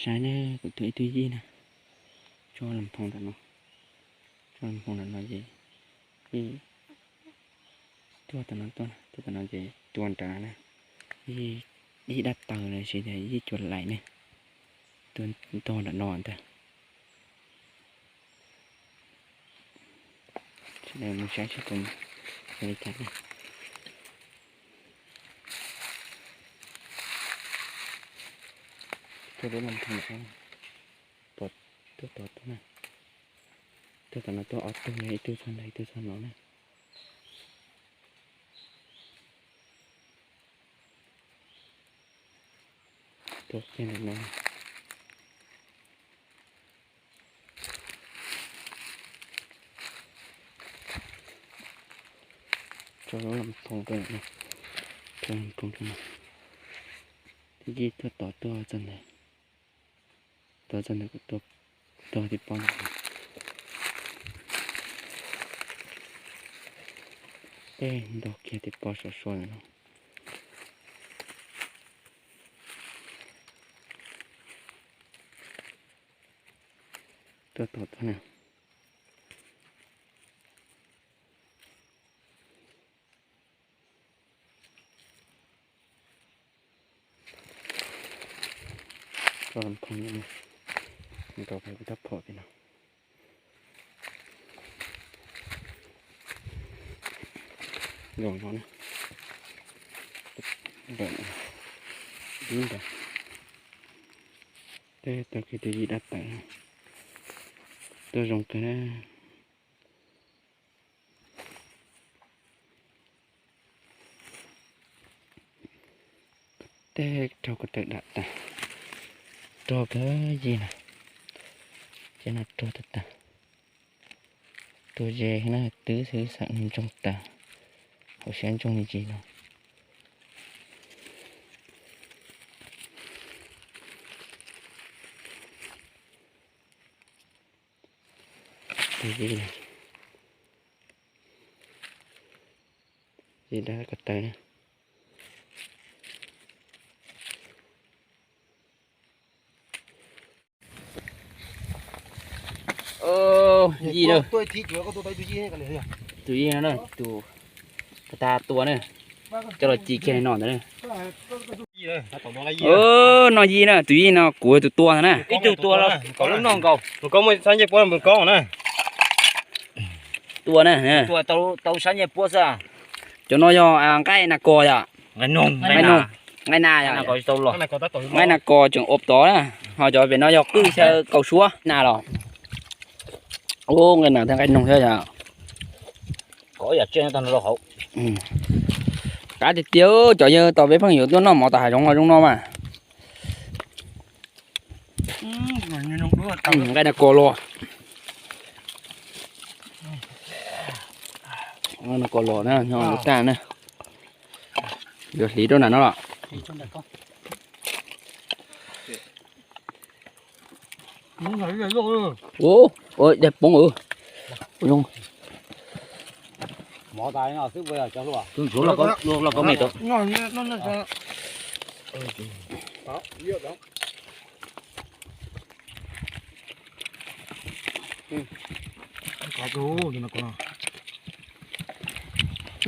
Saib na, kuv tua ib tug yij na, tso los phoo ntawm no, tso los phoo ntawm no ces yij tuaj tom no tuaj, tuaj tom no ces tua nrad na, yij, yij dab taws los sis tias yij cua lais ne, tua ntog nram no ntag. Sawv daws mus saib seb puas yog li cas na. Tuaj lub lom thoo ntawm no, tuaj tom tuaj na, tuaj tom no tuaj ob tug, ib tug txog ntawd ib tug txog no na. Tuaj kiag ntawm no. Tso lub lom thoo rau ntawm no, tso lub lom thoo rau no. Yij tuaj tod tuaj txog ntawd, tuaj txog ntawd kuv tuaj tog tib pob ntawm no. Tej ntog kiag tib pob sov sua ntawm no. Tuaj tom tuaj na. Tso los phoo ntawm no, nkaus pem kuv rab phom tim no. Zoo no na. Dib ntawd. Tej tau kiag tus yij dab tawm, tuaj zoo kawg na. Tej raug ko taw dam tas, rog kawg yij na, ces no rog tag tag. Tua ze na, twb xwb xam ntsoog tas, hauv siab ntsoog li tsis no. Tus yij, yij dab ko taw na. Yij na, tus yij no na, tus tag tua na, coj los ci kiag li no ntawd na. Noj yij na, tus yij no kuv tus tua ntag na. Ib tug tua, kov lub noj nkaus. Mus koob muaj sab ncej puab mus koob na. Tua na, tua tau sab ncej puab xwb. Cov no yog nqaij nas kos yom. Nqaij nas, nqaij nas yom. Nqaij nas kos tseem ob tod na, ho cov pem no yog qwj xyaw kaus suab nas los. Ua nqaij nas thiab nqaij noog thiab yom. Qab tiag tiag, cov yawg tau peb pheej yuav tuaj noj mov tom hav zoov los zoo no mas. Nqaij nas kos los, nas kos los na, nyob lub tag na. Yuav hliv rau nram no los. Ua, daig poob.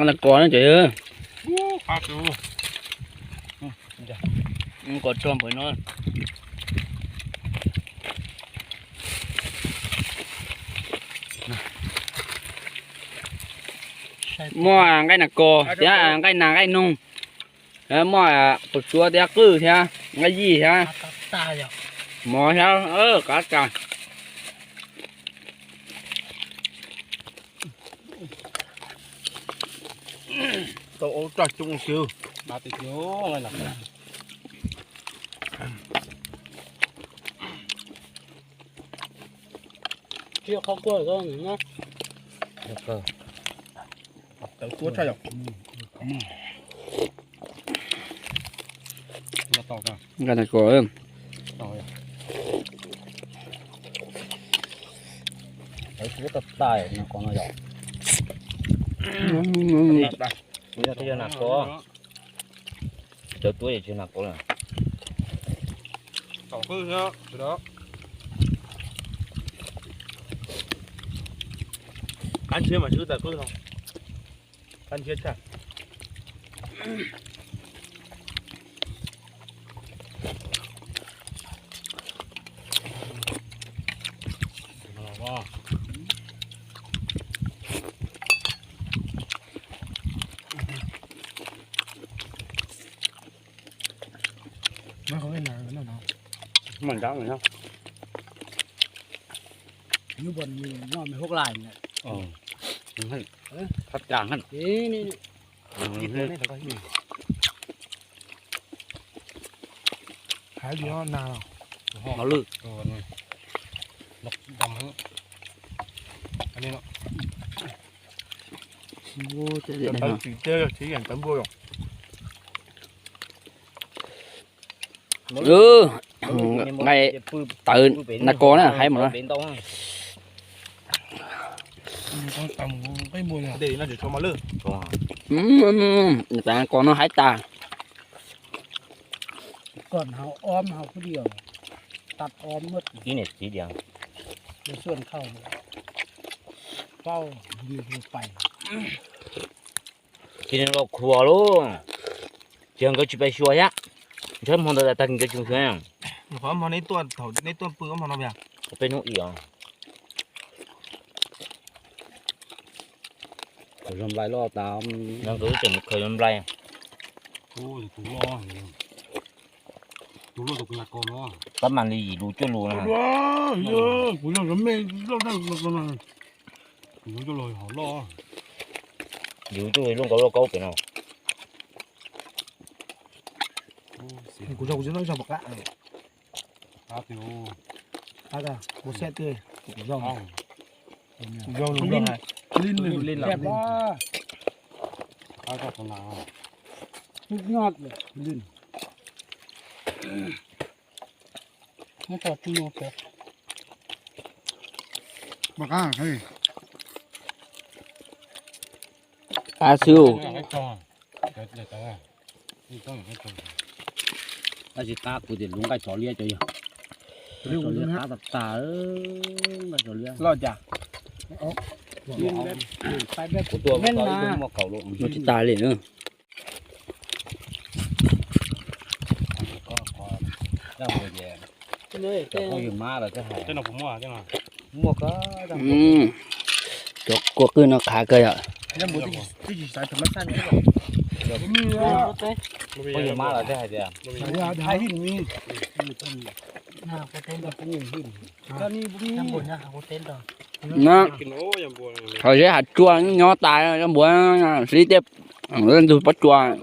Nas kos na ces. Kos rog npawg no. Muaj nqaij nas kos thiab nqaij nas nqaij noog, muaj kaus suab thiab qwj thiab nqaij yij thiab mov thiab qab tag. Tau ua raj coob xwb. Tawv tuab tshaj yom. Nqaij nas kos. Tawv tuab tag tag nas kos no yom. Kuv yog tib yog nas kos. Tawv tuab yog tsis nas kos lawm. Tom qwj thiab sawv daws. Qab ntshiab mas swb tas qwj no. Qab ntshiab tshaj. Mas nrab no. Hnub uas noj mì hoob lais lawm. Thaj cas hab. Hav yuav nas los. Mos lwj. Nqaij tawv nas kos na, hais mas no. Nas kos no hais tas. Ces nws los khuas lauj, ces nkawd tsis pais xyuas thiab. Ntshe hmo ntawd tag nkawd tsis xyuas. Qhov hmo neb tuaj, thaum neb tuaj pw hmo no, peb hnub ib os. Khaws zog nplai loj tas, nkawd tseem mus khaws zog nplai. Tus loj, tus loj tus nas kos no. Pab mas li yim lus cuaj lus no. Kuv yog cov me loj, yim lus cuaj lus hov loj. Yim lus cuaj lus loj nkaus loj kaub pem no. Kuv zog kuv tsis tau zog pom qab. Qab tiag, kuv xav tias kuv zog. Kuv zog lub loj hais. Lin lin lin lin. Pom qab hais. Qab xwb. Tab sis qab kuv tias lub nqaij tsov liab cov yog. Tsov liab qab tas tas, nqaij tsov liab. Loj cas? Kuv tua muaj kaum lub. Muaj tsis tas li na. Cov phooj ywg mab lawv twb hais. Cov kua qwj no qhav kawg yom. Phooj ywg mab lawv twb hais tias, no, qhov zeb hav tsua nyob tas, npuav xib tej ntug pob tsuas.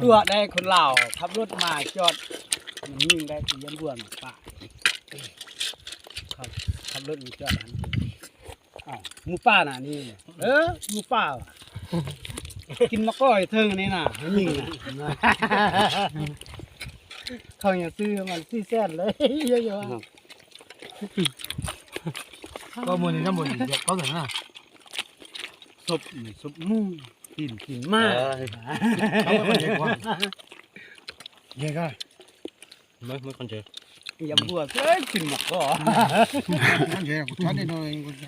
Tuaj đây,คนลาวขับรถมาจอด มันยิงได้ที่ยำบวนป่า ขับ ขับรถมาจอด Mus paj na ni, mus paj, kis mas koj thwj ni na, nws nyiam na. Khaws nyiam xwb mas xij xej lawm. Koj muag nws nyob npaum li tias koj txawm na. Xub, xub mus, tim tim mas. Yog koj. Yam npua xwb tsis mus koj. Qab ntses, kuv txhob dej no, kuv tsis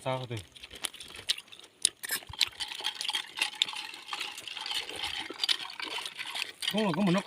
qab ntses. Koj los koj mus noj